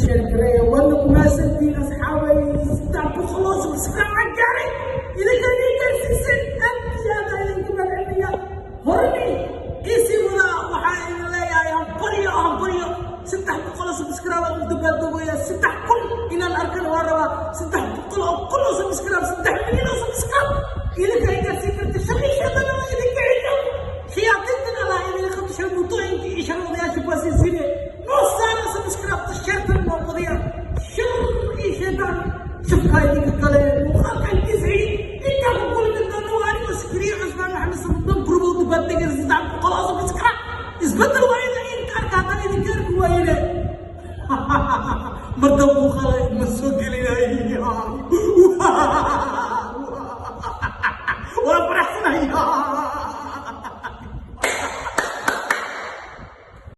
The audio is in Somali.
Share gareeya. Waadna ku mahadsantihiin, asxaabay. 300 oo subscribe aan gaaray, idinka idin gaarsiiseen, aad iyo aad aan idinka mahadcelinaya. Horani isii wadaa. Waxaa idin leeyahay hambalyo, hambalyo. 300 oo subscribe aan u dabaaldegaya. 3000 inaan arkana waa rabaa. 300,000 oo subscribe, 3 milyan oo subscribe idinka ay gaarsiin karta. Shaqi shaqana waa idinka xijaab, shayaadiintana Allah idin qabto, sharmutooyinka iyo sharwadayaasha kuwaasiisine. Noo saara subscribe, share-tan noo badiya. Shar iyo shaydaan shafkaa idinka kale. Muuqaalka intiisa intaa ku kulmi doono waa anigoo Sakariye Cusmaan Maxamed Sabdan Kurbo, dabaaldegay 300 oo subscribe. Isbedel waa ina inta arka. Haddaan idinka arki waayene, mar dambe muuqaala ma soo gelinay. Waa faraxsanahay.